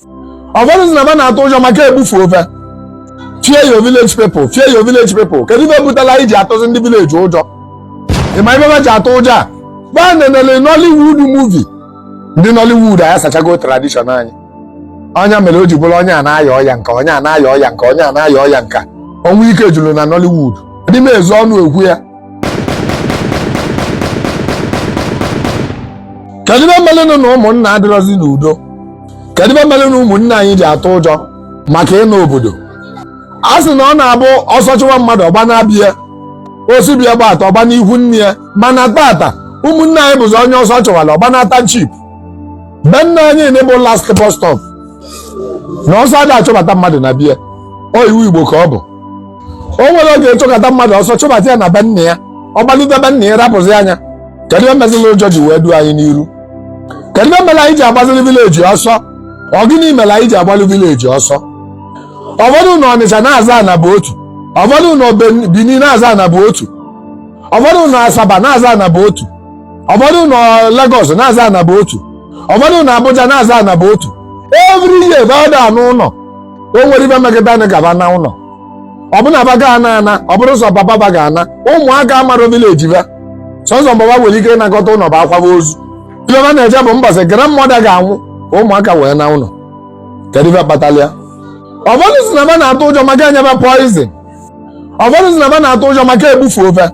Ụfọdụ sị na ba na-atụ ụjọ maka egbufu ofe. Fear your village people, fear your village people. Kedu ife butela iji atụzi ndị village ụjọ? Ị ma ife ba ji atụ ụjọ a? Ba nenele Nollywood movie. Ndị Nollywood ayasachago tradition anyị. Ọnya mere o ji bụrụ onye a na-aya ọya nka, onye a na-aya ọya nka, onye a na-aya ọya nka. Ọnwụ ike juru na Nollywood. Ndị m ezu ọnụ ekwu ya. Kedu ife melenụ na ụmụnna adịrọzi n'udo? Kedu ife melenụ na ụmụnne anyị ji atụ ụjọ maka ịna obodo? A sị na ọ na-abụ ọsọ chụwa mmadụ, ọgba na-abịa osi bịa gba atọ, ọgba n'ihu nne ya. Mana tata, ụmụnne anyị bụzi onye ọsọ chụwara, ọgba na township. Be nna anyị na bụ last bus stop, na ọsọ adị achụbata mmadụ na bie. Ọ iwu Igbo ka ọ bụ. O nwere oge chụkata mmadụ ọsọ, chụbata ya na be nna ya, ọ gbalite be nna ya, rapụzi anya. Kedu ihe meziri ụjọ ji wee duo anyị n'iru? Kedu ihe mere anyị ji agbaziri village ọsọ? Ọ gịnị mere anyị ji agbalụ village ọsọ? Ụfọdụ na Ọnịcha na-aza ana bụ otu, ụfọdụ na Benin na-aza ana bụ otu, ụfọdụ na Asaba na-aza ana bụ otu, ụfọdụ na Lagos na-aza ana bụ otu, ụfọdụ na Abuja na-aza ana bụ otu. Every year ba anụ ụlọ. O nwere ibe megide anyị gaba na ụlọ ọbụna ba ga ana ana. Ọ bụrụ sọ papa ba ga-ana, ụmụaka amara village ba. Sọsọ mgbe ba nwere ike ịnakọta ụlọ bụ akwaba ozu. Ibe ba na-eje bụ mbọsị grandmother ga-anwụ ka ụmụaka wee na ụlọ. Kedu ife kpatara ya? Ụfọdụ si na ba na-atụ ụjọ maka enyebe poison. Ụfọdụ si na ba na-atụ ụjọ maka egbufu ofe.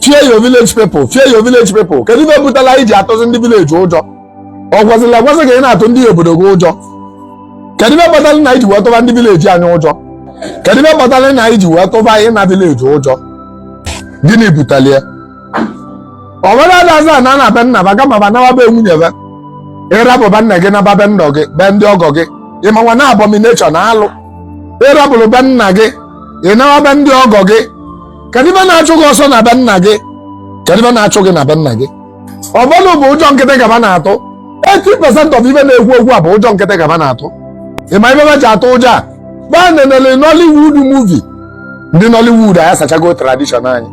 Fear your village people, fear your village people. Kedu ife butela iji atụzi ndị village ụjọ? Ọ kwesịrị ekwesị ka ị na-atụ ndị obodo gị ụjọ? Kedu ife kpatara na iji wee tụba ndị village anyị ụjọ? Kedu ife kpatara na iji wee tụba ịna village ụjọ? Gịnị butere ya? Ọ bụrụ adazi a na na be nna ba, kama ba nawa be nwunye be. Ịrapụba nna gị naba be nnọ gị, be ndị ọgọ gị, ịmanwa na abomination na alụ. Ịrapụrụ be nna gị, ị nawa be ndị ọgọ gị. Kedu ife na-achụ gị ọsọ na be nna gị? Kedu ife na-achụ gị na be nna gị? Ọbụlụ bụ ụjọ nkịtị gaba na-atụ. 80% of ife na-ekwu okwu a bụ ụjọ nkịtị gaba na-atụ. Ịma ife ba ji atụ ụjọ a? Ba nenele Nollywood movie. Ndị Nollywood ayasachago tradition anyị.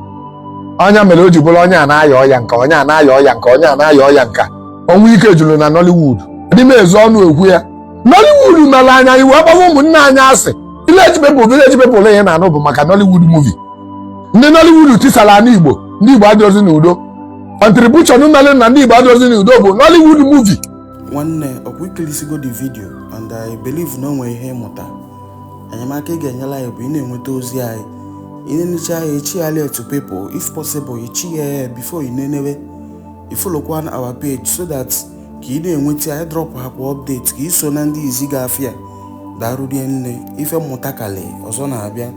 Ọnya mere o ji bụrụ onye a na-aya ọya nka, onye a na-aya ọya nka, onye a na-aya ọya nka. Ọnwụ ike juru na Nollywood. Ndị m ezu ọnụ ekwu ya. Nollywood mere anya anyị wee gbawa ụmụnne anyị asị. Village people, village people ihe na-anụ bụ maka Nollywood movie. Ndị Nollywood tisara ala Igbo. Ndị Igbo adịghịzi n'udo. Contribution mere na ndị Igbo adịghịzi n'udo bụ Nollywood movie. Nwanne, ọkwa ikirisigo the video, and I believe na o nwere ihe ịmụta. Enyemaka ị ga-enyere anyị bụ ị na-enweta ozi anyị, ị na-enecha ya, echigharị to people. If possible, ichigha ya before ị nenewe. I followkwa our page so that ka ị na-enweta anyị drop ha kwa update, ka ị so na ndị izi ga-afịa. Daarụrie nne, ife mmụta kali ọzọ na-abịa.